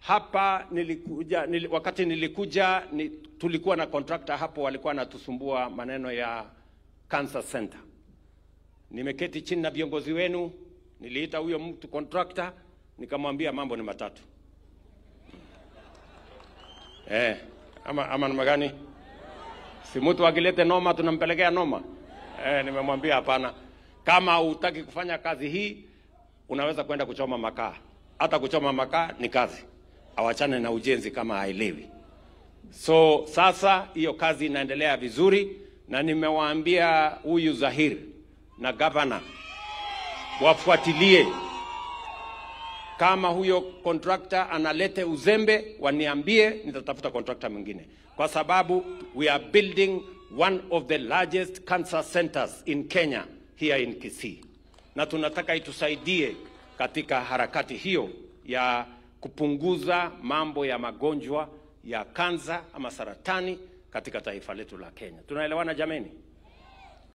Hapa nilikuja, wakati nilikuja tulikuwa na contractor hapo walikuwa wanatusumbua maneno ya cancer center. Nimeketi chini na viongozi wenu, niliita huyo mtu contractor, nikamwambia mambo ni matatu. Ama namna gani? Si mtu akilete noma tunampelekea noma. Nimemwambia hapana. Kama hutaki kufanya kazi hii, unaweza kwenda kuchoma makaa. Hata kuchoma makaa ni kazi. Awachane na ujenzi kama haelewi. So sasa hiyo kazi inaendelea vizuri, na nimewaambia huyu Zahir na governor wafuatilie. Kama huyo contractor analete uzembe, waniambie, nitatafuta contractor mwingine. Kwa sababu we are building one of the largest cancer centers in Kenya here in Kisii. Na tunataka itusaidie katika harakati hiyo ya kupunguza mambo ya magonjwa ya kansa ama saratani katika taifa letu la Kenya. Tunaelewana jameni?